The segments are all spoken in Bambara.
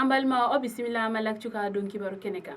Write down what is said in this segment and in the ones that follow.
An balima, aw bisimila Mali Actu ka don kibaru kɛnɛ kan.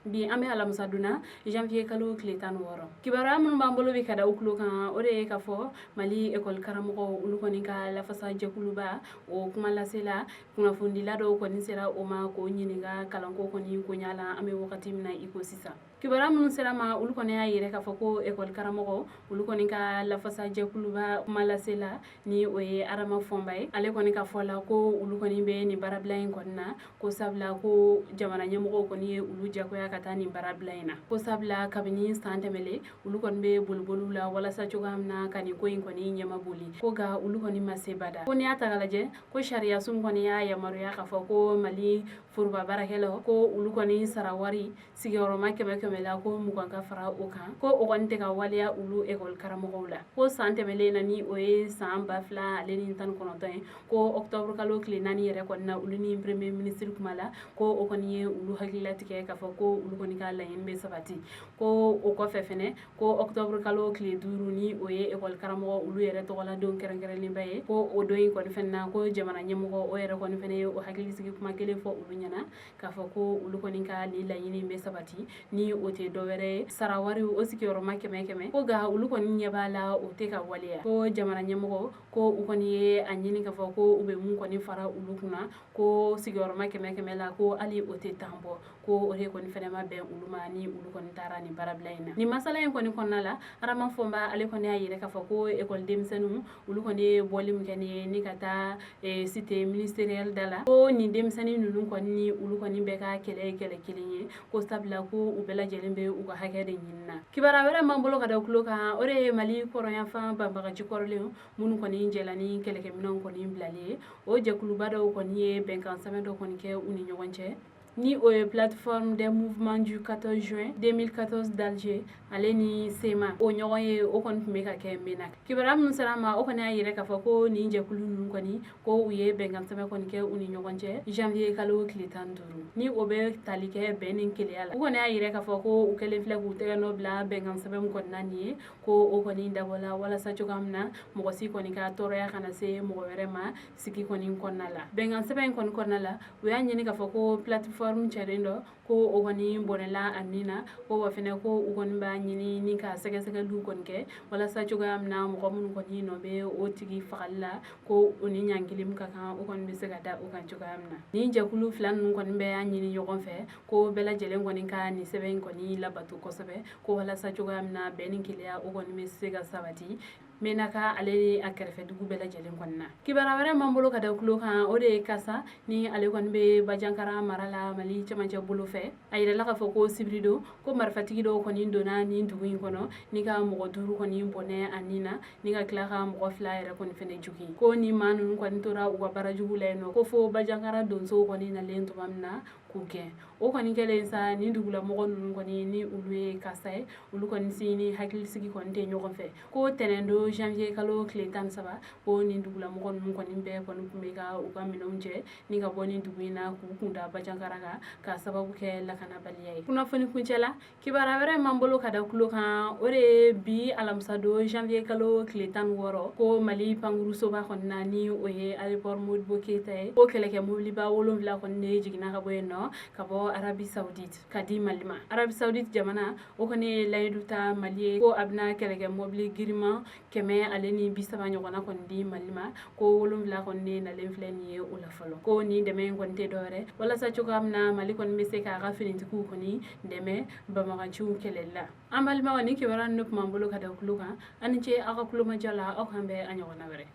Bi an bɛ alamisa don na, janvier kalo tile 16. Kibaruya minnu b'an bolo bi ka da u tulo kan, o de ye k'a fɔ Mali ekɔli karamɔgɔ olu kɔni ka lafasa jɛkuluba o kuma lasela, kunnafonidila dɔw kɔni sera o ma k'o ɲininka kalanko kɔni koɲa la an bɛ wagati min na i ko sisan. Kibaruya minnu sera ma, olu kɔni y'a yira k'a fɔ ko ekɔli karamɔgɔ olu kɔni ka lafasa jɛkuluba kuma lasela, ni o ye Adama Fɔnba ye, ale kɔni ka fɔ la ko olu kɔni bɛ nin baarabila in kɔni na, ko sabula ko jamana ɲɛmɔgɔw kɔni ye olu jagoya ka taa nin baarabila in na, ko sabula kabini san tɛmɛlen olu kɔni bɛ boliboliw la walasa cogoya min na ka nin ko in kɔni ɲɛma boli, ko nka olu kɔni ma se bada. Ko n'i y'a ta k'a lajɛ, ko sariyasun kɔni y'a yamaruya k'a fɔ ko Mali foroba baarakɛlaw, ko olu kɔni sara wari sigiyɔrɔma 100 100 la, ko 20 ka fara o kan, ko o kɔni tɛ ka waleya olu ekɔli karamɔgɔw la. Ko san tɛmɛlen na, ni o ye san 2019 ye, ko octobre kalo tile 4 yɛrɛ kɔni na, olu ni premier ministre kuma la, ko o kɔni ye olu hakililatigɛ k'a fɔ ko olu kɔni ka laɲini bɛ sabati. Ko o kɔfɛ fɛnɛ, ko octobre kalo tile 5, ni o ye ekɔli karamɔgɔ olu yɛrɛ tɔgɔla don kɛrɛnkɛrɛnlenba ye, ko o don in kɔni fɛnɛ na, ko jamana ɲɛmɔgɔ o yɛrɛ kɔni fɛnɛ ye o hakilisigi kuma kelen fɔ olu ɲɛna k'a fɔ ko olu kɔni ka nin laɲini bɛ sabati, ni o tɛ dɔwɛrɛ ye sara wari o sigiyɔrɔma 100 100. Ko nka olu kɔni ɲɛ b'a la o tɛ ka waleya. Ko jamana ɲɛmɔgɔ ko u kɔni ye a ɲini k'a fɔ ko u bɛ mun kɔni fara olu kunna, ko sigiyɔrɔma 100 100 la, ko hali o tɛ 10 bɔ, ko o de kɔni fɛnɛ ma bɛn olu ma ni olu kɔni taara nin baarabila in na. Nin masala in kɔni kɔnɔna la, Adama Fɔnba ale kɔni y'a yira k'a fɔ ko ekɔli denmisɛnninw olu kɔni ye bɔli min kɛ nin ye ni ka taa cité ministérielle da la, ko nin denmisɛnnin ninnu kɔni ni olu kɔni bɛɛ ka kɛlɛ ye kɛlɛ kelen ye, ko sabula ko u bɛɛ lajɛlen bɛ u ka hakɛ de ɲini na. Kibaruya wɛrɛ m'an bolo ka da tulo kan, o de ye Mali kɔrɔnyanfan banbagaci kɔrɔlenw minnu kɔni jɛla ni kɛlɛkɛminɛnw kɔni bilali ye, o jɛkuluba dɔw kɔni ye bɛnkan sɛbɛn dɔ kɔni kɛ u ni ɲɔgɔn cɛ, ni o ye Plateforme des mouvements du 14 juin 2014 d'Alger ale ni CMA. O ɲɔgɔn ye o kɔni tun bɛ ka kɛ Mena. Kibaruya minnu sera ma, o kɔni y'a yira k'a fɔ ko nin jɛkulu ninnu kɔni, ko u ye bɛnkan sɛbɛn kɔni kɛ u ni ɲɔgɔn cɛ janvier kalo tile 15, ni o bɛ tali kɛ bɛn ni kelenya la. U kɔni y'a yira k'a fɔ ko u kɛlen filɛ k'u tɛgɛ nɔ bila bɛnkan sɛbɛn min kɔni na nin ye, ko o kɔni dabɔla walasa cogoya min na mɔgɔ si kɔni ka tɔɔrɔya kana se mɔgɔ wɛrɛ ma sigi kɔni kɔnɔna la. Bɛnkan sɛbɛn in kɔni kɔnɔna la, u y'a ɲini k'a fɔ ko plateforme cɛden dɔ, ko o kɔni bɔnɛla a nin na, ko wa fɛnɛ ko u kɔni b'a ɲini ni ka sɛgɛsɛgɛliw kɔni kɛ walasa cogoya min na mɔgɔ minnu kɔni nɔ bɛ o tigi fagali la, ko o ni ɲangili min ka kan, o kɔni bɛ se ka da o kan cogoya min na. Nin jɛkulu fila ninnu kɔni bɛɛ y'a ɲini ɲɔgɔn fɛ ko bɛɛ lajɛlen kɔni ka nin sɛbɛn in kɔni labato kosɛbɛ, ko walasa cogoya min na bɛn ni kelenya o kɔni bɛ se ka sabati Menaka ale ni a kɛrɛfɛ dugu bɛɛ lajɛlen kɔni na. Kibaruya wɛrɛ m'an bolo ka da tulo kan, o de ye Kasa, ni ale kɔni bɛ Bajankara mara la Mali cɛmancɛ bolo fɛ. A yirala k'a fɔ ko sibiri don, ko marifatigi dɔw kɔni donna nin dugu in kɔnɔ ni ka mɔgɔ 5 kɔni bɔnɛ a nin na, ni ka tila ka mɔgɔ 2 yɛrɛ kɔni fɛnɛ jogin. Ko ni maa ninnu kɔni tora u ka baara jugu la yen nɔ, ko fo Bajankara donsow kɔni nalen tuma min na k'u gɛn. O kɔni kɛlen sa, nin dugulamɔgɔ ninnu kɔni, ni olu ye Kasa ye, olu kɔni si ni hakilisigi kɔni tɛ ɲɔgɔn fɛ. Ko tɛnɛn don janvier kalo tile 13, ko nin dugulamɔgɔ ninnu kɔni bɛɛ kɔni tun bɛ ka u ka minɛnw cɛ ni ka bɔ nin dugu in na k'u kun da Bajankara kan ka sababu kɛ lakanabaliya ye. Kunnafoni kuncɛ la, kibaruya wɛrɛ m'an bolo ka da tulo kan, o de ye bi alamisa don janvier kalo tile 16, ko Mali pankurusoba kɔni na, ni o ye aéroport Modibo Keyita ye, ko kɛlɛkɛ mobiliba 7 kɔni de jiginna ka bɔ yen nɔ ka bɔ Arabie Saoudite ka di Mali ma. Arabie Saoudite jamana o kɔni ye layidu ta Mali ye ko a bɛna kɛlɛkɛ mobili girinman 130 ɲɔgɔnna kɔni di Mali ma, ko 7 kɔni de nalen filɛ nin ye o la fɔlɔ. Ko nin dɛmɛ in kɔni tɛ dɔwɛrɛ walasa cogoya min na Mali kɔni bɛ se k'a ka finitigiw kɔni dɛmɛ banbaganciw kɛlɛli la. An balimaw, ni kibaruya ninnu tun b'an bolo ka da tulo kan. Aw ni ce aw ka kulomajɔ la. Aw kan bɛn a ɲɔgɔnna wɛrɛ.